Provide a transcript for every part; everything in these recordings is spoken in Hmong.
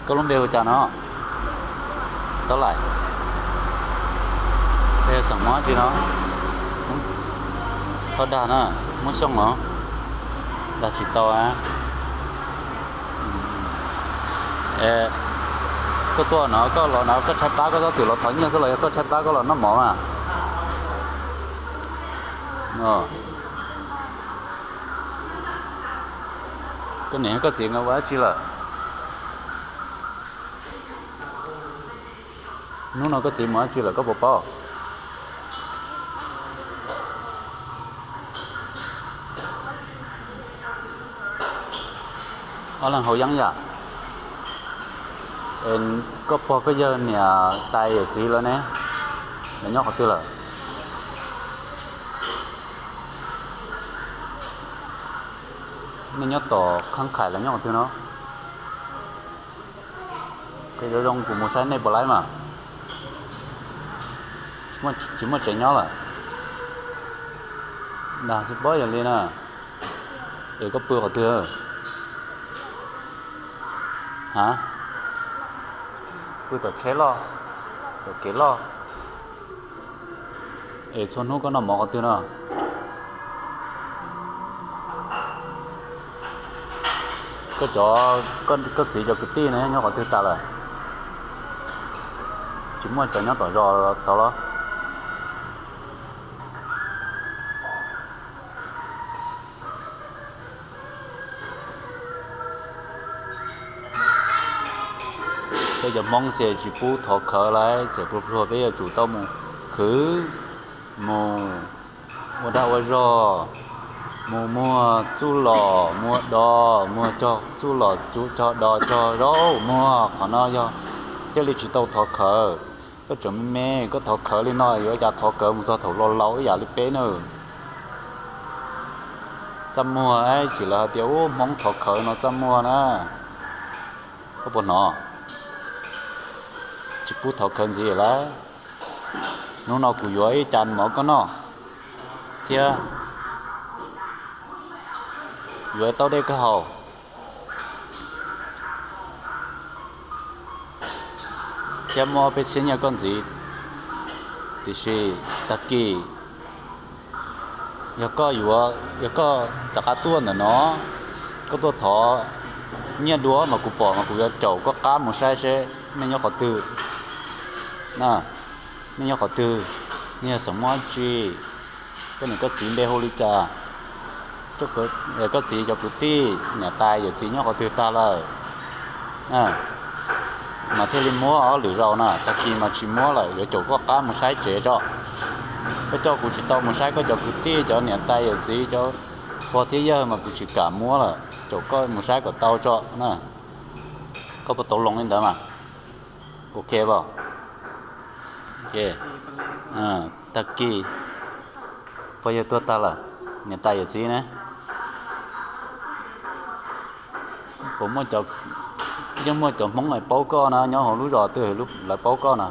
Koj lub npe hu cas no? Xab Laim. Xeem Hmoob dab tsi no? Txhob dag na, Hmoob Xyooj no. Dag tsis tau a. Koj tuaj no koj los no koj tshaib plab koj txhob txwm los thov nyiaj xwb los yog koj tshaib plab koj los noj mov na? Koj niam koj txiv nkawd ua dab tsi lawm? Hnub no koj txiv mus dab tsi lawm koj puas paub? Ob leeg haus yeeb yam. Koj pog koj yawg niam tais yawm txiv lawv ne? Lawv nyob qhov twg lawm? Nej nyob tom Khab Khais los nyob qhov twg no? Zoo zoo kuv mus saib nej puas laib mas. Tsis muaj tsev nyob lawm. Dag tsis paub yog li na. Es koj pw qhov twg? Ha? Pw tom tsheb loj, tom kev loj. Es txhua hnub koj noj mov qhov twg no? Koj cov, koj txiv cov kwv tij ne nyob qhov twg tas lawm? Tsis muaj cov nyob tom zos tod los? Peb cov Hmoob ces tsis pub thov khawv lawm, txawm pluag pluag peb yuav tsum tau mus khwv, mus ua dag ua zog, mus muag txuj lom muag do, muag cog txuj lom cog do cog zaub muag. Qhov no yog thiaj li tsis tau thov khawv. Koj tseem me me koj thov khawv li no yuav cas thov khawv mus txog thaum laus laus ib yam li peb na. Txaj muag ib sim lawv hais tias ub Hmoob thov khawv no txaj muag na. Koj puas hnov? Tsis pub thov khawv ntxiv lawm. Hnub no kuv yuav ib cas mov koj noj thiab yuav tau dej koj haus thiab muab peb txhiab nyiaj koj ntxiv. Tiam sis tag kis yog koj yuav, yog koj rov qab tuaj ntawm no, koj tuaj thov nyiaj dua mas kuv pom mas kuv yuav caum koj qab mus saib seb nej nyob qhov twg. Nej nyob qhov twg? Nej yog xeem Hmoob dab tsi? Koj niam koj txiv npe hu li cas? Koj txiv cov kwv tij niam tais yawm txiv nyob qhov twg tag lawm? Mas thiaj li muab ob lwm zaus na, tag kis mas tsis muab lawm, yuav caum koj qab mus saib tsev tso. Koj coj kuv tsis tau mus saib koj cov kwv tij cov niam tais yawm txiv cov pog thiab yawg mas kuv tsis kam muab lawm, caum koj mus saib kom tau tso na. Koj puas tau loo li ntawd mas? Ok as? Tag kis pog yawg tuag tag lawm, niam tais yawm txiv ne? Puas muaj, yeej muaj cov Hmoob paub koj na nyob hauv lub zos twg lawv paub koj na?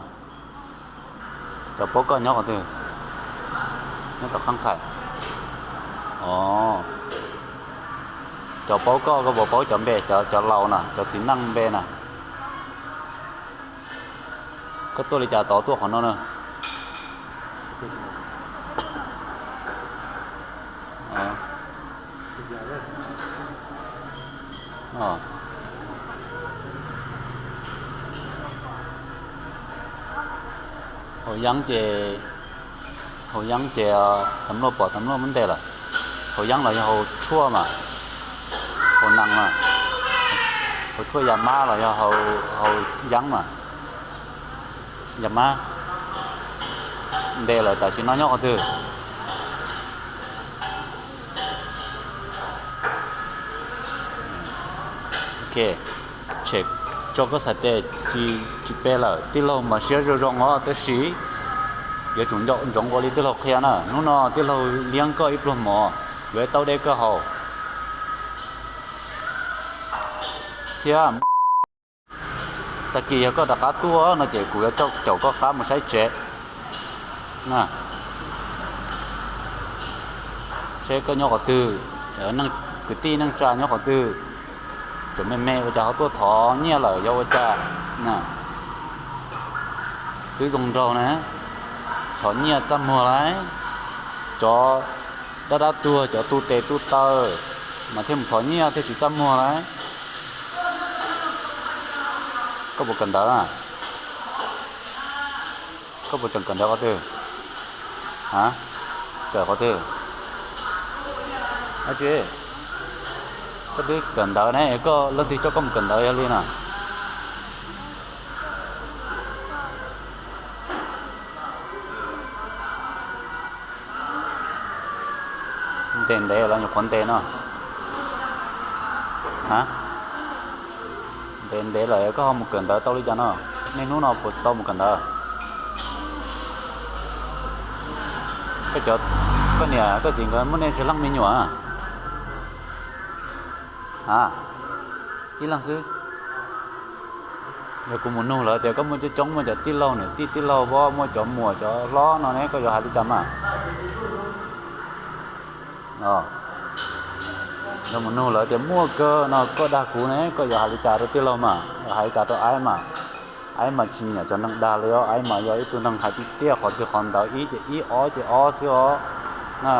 Cov paub koj nyob qhov twg? Nyob tom Khab Khais. Os, cov paub koj, koj puas paub cov npe, cov laus na, cov txiv neej npe na? Koj tuaj li cas tod tuaj qhov no na? Haus yeeb ces, haus yeeb ces tam luaj pom tam luaj muab ntes lawm. Haus yeeb los yog haus tshuaj mas, haus nees mas, haus tshuaj yas mab los yog haus yeeb mas. Yas mab ntes lawm tam sim no nyob qhov twg? Tshem tso koj xaiv tes, tsis pe lawm. Tij laug mas siab zoo zoo os, tab sis yuav tsum nco ntsoov ua li tij laug qhia na. Hnub no tij laug liab koj ib pluag mov, yuav tau dej koj haus thiab. Tag kis yog koj rov qab tuaj no ces kuv yuav caum koj qab mus saib tsev na, seb koj nyob qhov twg, kwv tij neej tsa nyob qhov twg. Cov me me ua cas ho tuaj thov nyiaj lawm yog ua cas? Twb zoo nraug na, thov nyiaj txaj muag lauj. Cov dab dab tuag, cov tu tes tu taw mas thiaj mus thov nyiaj thiaj tsis txaj muag lauj. Koj puas kawm ntawv a? Koj puas tseem kawm ntawv qhov twg? A, kawm qhov twg? Ab tsi, koj twb kawm ntawv ne, koj leej twg coj koj mus kawm ntawv yog li na? Ntev ntev los nyuam qhuav ntev no. A, ntev ntev lawm koj ho mus kawm ntawv tau li cas no? Niaj hnub no puas tau mus kawm ntawv? Koj cov, koj niam koj txiv nkawd muaj nej tsawg leej me nyuam? A, ib leeg xwb. Yog kuv mus nug lawv tias koj muaj coob coob, muaj cov tij laug niam tij tij laug pob, muaj cov muam cov hlob no ne, koj yuav hais li cas mas? Yog mus nug lawv tias muaj kawg no koj dag kuv ne, koj yuav hais li cas rau tij laug mas, yuav hais li cas rau aib mas? Aib mas tsis nyiam cov neeg dag li os, aib mas yog ib tug neeg hais tiag tiag, qhov twg qhov ntawd, ib ces ib, ob ces ob xwb os na.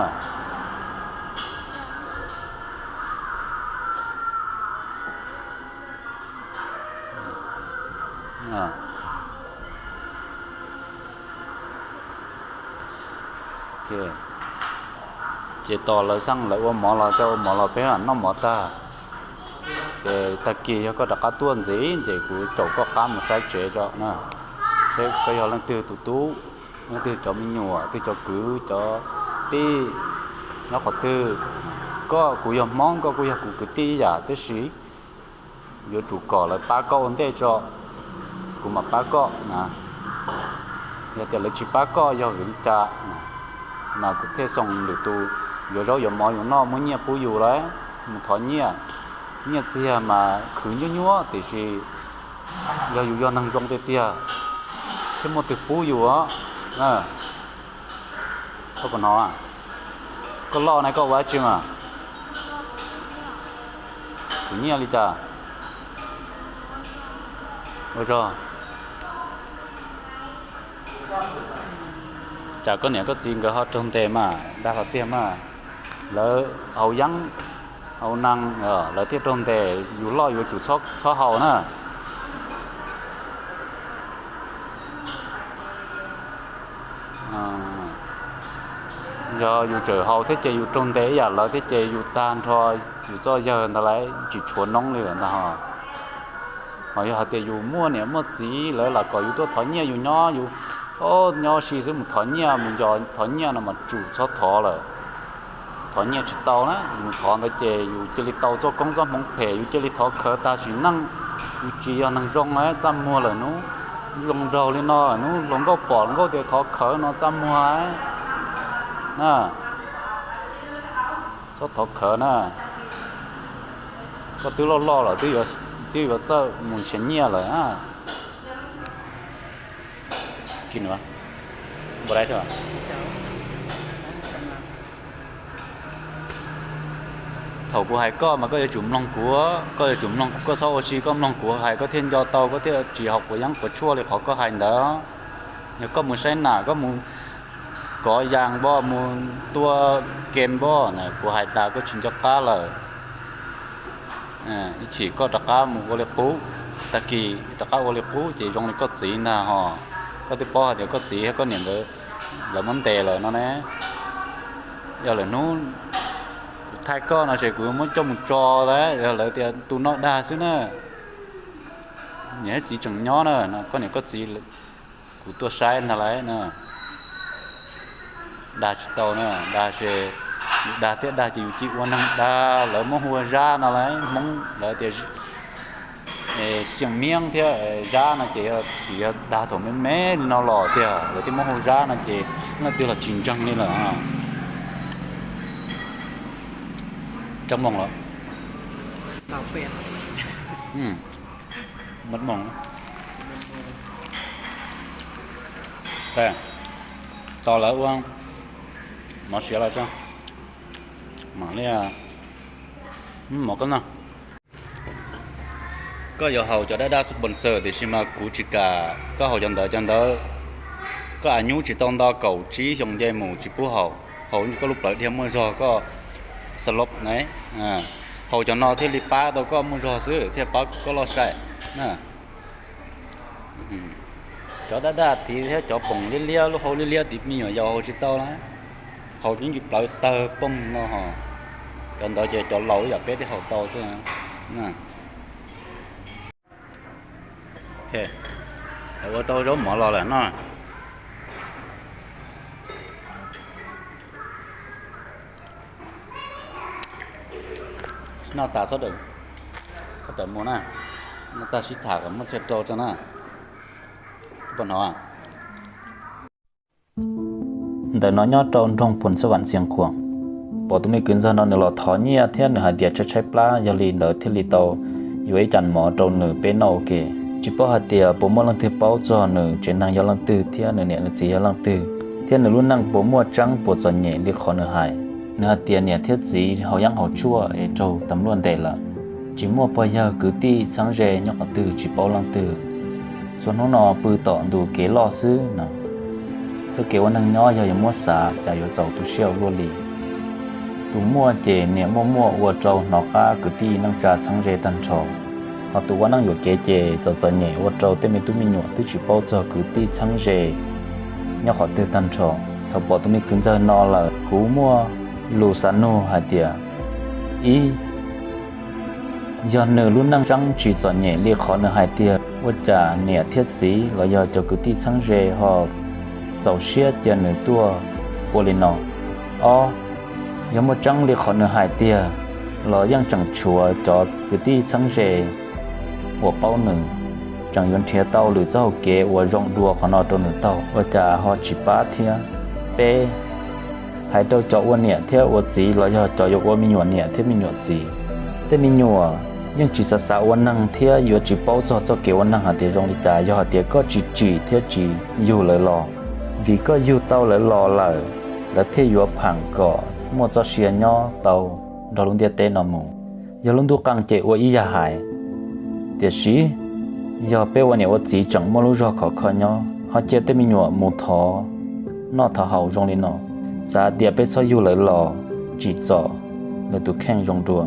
Ces tos lawv xaj lawv ua mov los coj ua mov los peb mam noj mov tag. Ces tag kis yog koj rov qab tuaj ntxiv ces kuv caum koj qab mus saib tsev tso na. Seb koj yog leej twg tus tub, leej twg cov me nyuam, twg cov kwv cov tij, nyob qhov twg. Koj kuv yog Hmoob, koj kuj yog kuv kwv tij ib yam, tab sis yuav tsum kom lawv pab koj ua ntej tso, kuv mam pab koj na. Yog tias lawv tsis pab koj yog vim li cas, mas kuv thiaj xoo lwm tus yuav zaub yuav mov yus noj, muab nyiaj pub yus lawm, mus thov nyiaj. Nyiaj txiag mas khwv nyuab nyuab, tiam sis yog yus yog neeg zoo tiag tiag thiaj muaj twg pub yus os. Koj puas hnov? Koj loj na koj ua dab tsi mas? Khwv nyiaj li cas? Ua zog. Cas koj niam koj txiv nkawd ho raug ntes mas, dag los tiag mas. Lawv haus yeeb haus nees lawv thiaj raug ntes, yus loj yuav tsum txhob haus na. Yog yus tseem haus thiab ces yus raug ntes ib yam lawv thiab ces yus tag nrho yus txoj yawg ntag lauj, tsis tshuav noob li lawm ntag ho. Ho yog hais tias yus muaj niam muaj txiv lawv lam kom yus tuaj thov nyiaj, yus nyob, yus nyob si xwb mus thov nyiaj mus nco thov nyiaj no mas tsum txhob thov lawm. Thov nyiaj tsis tau na, yus mus thov ntawd ces yus cia li tau txoj koob txoj hmoov phem, yus cia li thov khawv tag sim neej. Yus tsis yog neeg zoo na, txaj muag lawm hnub zoo nraug li no, hnub hluas nkauj pom hluas nkauj tias thov khawv no txaj muag na. Txhob thov khawv na. Koj twb loj loj lawm, twb yuav txawj mus nrhiav nyiaj lawm. Thaum kuv hais koj mas koj yuav tsum mloog kuv, koj yuav tsum mloog kuv, koj txhob ua si, koj mloog kuv hais koj thiaj nco tau, koj thiaj tsis haus quav yeeb quav tshuaj li qhov koj hais ntawd. Yog koj mus saib nam, koj mus kov yas npoj, mus tua kem npoj na, kuv hais tas koj tsis nco qab lawm. Ib chim koj rov qab mus ua li qub, tag kis rov qab ua li qub ces zoo li koj txiv ntag ho. Koj twb paub hais tias koj txiv thiab koj niam ntawd lawv muab ntes lawm no ne. Yog lawm hnub kuv thaij koj no ces kuv muab coj mus tso lawm, yog lawv tias tus no dag xwb na. Niam thiab txiv tseem nyob na, koj niam koj txiv, kuv tuaj saib ntag lauj na. Dag tsis tau na, dag ces yus dag thiab dag ces yus cia ua neeg dag, lawv muab hu ua Zab no lauj, Hmoob lawv tias Xiam Miab thiab Zab no ces tsis yog dag thaum me me li no los tiag, lawv thiaj muab hu Zab no ces leej twg los tsis ntseeg li lawm. Tsob moos los, mos moos, tos lawv ua mov siav los tso, mam li mov koj no. Koj yuav haus cov dab dab sponsor tiam sis mas kuv tsis kam koj haus cov ntawd, cov ntawd koj a nyuj tsis tau nto kaum tsib xyoo nce mus tsis pub haus. Haus koj lub plawv dhia muaj zog koj slob na, haus cov no thiaj li pab tau koj muaj zog xwb thiaj pab koj loj sai. Cov dab dab thiv thiab cov poom liab liab lub hau liab liab tiv me nyuam yaus haus tsis tau na, haus cov plawv tawg poog no ho. Cov ntawd ces cov laus ib yam peb thiaj haus tau xwb. Ua tau zaub mov los lawm no. Noj tas txhob tawm mus na, noj tas sib tham kom muaj chaw rau tso na. Pom hnov ntawm no nyob rau nroog Phoos Xab Vam Xiav Khuam, pom tus me kwv ntxawg no nws los thov nyiaj thiab nws hais tias tshaib tshaib plab, yog li ntawd thiaj li tau yuav ib cas mov rau nws peb noj ua ke. Tsis paub hais tias puas muaj leej twg paub txog nws tsev neeg yog leej twg thiab nws niam nws txiv yog leej twg, thiab nws lub neej puas muaj tseeb puas txom nyem li qhov nws hais. Nws hais tias niam thiab txiv haus yeeb haus tshuaj es raug tas luaj ntes lawm, tsis muaj pog yawg kwv tij txheeb ze nyob qhov twg tsis paub leej twg. Txhua hnub no pw tom ntu kev loj xwb no. Txoj kev ua neeg nyob yog yuav muab xav cas yuav txaus tu siab ua luaj li. Tus muaj ces niam muaj muaj ua rau hnov qab kwv tij neej tsa txheeb ze tag nrho, ho tus ua neej yuam kev ces txom txom nyem ua rau tej me tub me nyuam twb tsis paub txog kwv tij txheeb ze nyob qhov twg tag nrho. Thaum pom tus me kwv ntxawg no lawm kuv muaj lus xav nug hais tias, ib, yog nws lub neej tseeb tsis txom nyem li qhov nws hais tiag ua cas niam thiab txiv los yog cov kwv tij txheeb ze ho txaus siab cia nws tuaj ua li no? Ob, yog muaj tseeb li qhov nws hais tiag los yeej tseem tshuav cov kwv tij txheeb ze uas paub nws, tseem yuav nrhiav tau lwm txoj hau kev uas zoo dua qhov no rau nws taug ua cas ho tsis pab thiab? Peb, hais rau cov ua niam thiab ua txiv los yog cov yuav ua me nyuam niam thiab me nyuam txiv, tej me nyuam yeej tsis xav xav ua neeg thiab yuav tsis paub txog txoj kev ua neeg hais tias zoo li cas yog hais tias koj tsis tsim thiab tsis yug lawv los. Vim koj yug tau lawv los lawm, lawv thiaj yuav pheem kom muaj txoj sia nyob tau nrog lub ntiaj teb no mus. Yog lub ntuj qeej ces ua ib yam hais, tiam sis yog peb ua niam ua txiv tseem muaj lub zog khov kho nyob ho cia tej me nyuam mus thov noj thov haus zoo li no, xav tias peb txhob yug lawv los tsim txom lawv tus kheej zoo dua.